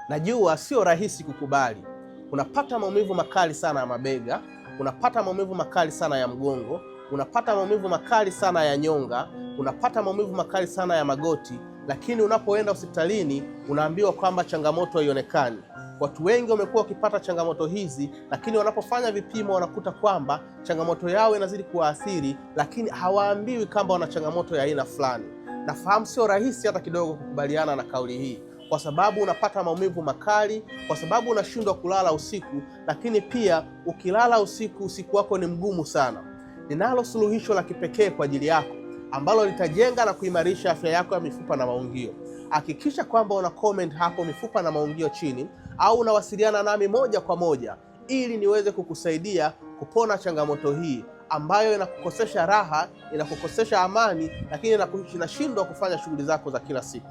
Najua sio rahisi kukubali. Unapata maumivu makali sana ya mabega, unapata maumivu makali sana ya mgongo, unapata maumivu makali sana ya nyonga, unapata maumivu makali sana ya magoti, lakini unapoenda hospitalini unaambiwa kwamba changamoto haionekani. Watu wengi wamekuwa wakipata changamoto hizi, lakini wanapofanya vipimo wanakuta kwamba changamoto yao inazidi kuwaathiri, lakini hawaambiwi kwamba wana changamoto ya aina fulani. Nafahamu sio rahisi hata kidogo kukubaliana na kauli hii, kwa sababu unapata maumivu makali, kwa sababu unashindwa kulala usiku, lakini pia ukilala usiku, usiku wako ni mgumu sana. Ninalo suluhisho la kipekee kwa ajili yako ambalo litajenga na kuimarisha afya yako ya mifupa na maungio. Hakikisha kwamba una comment hapo mifupa na maungio chini, au unawasiliana nami moja kwa moja ili niweze kukusaidia kupona changamoto hii ambayo inakukosesha raha, inakukosesha amani, lakini inashindwa kufanya shughuli zako za kila siku.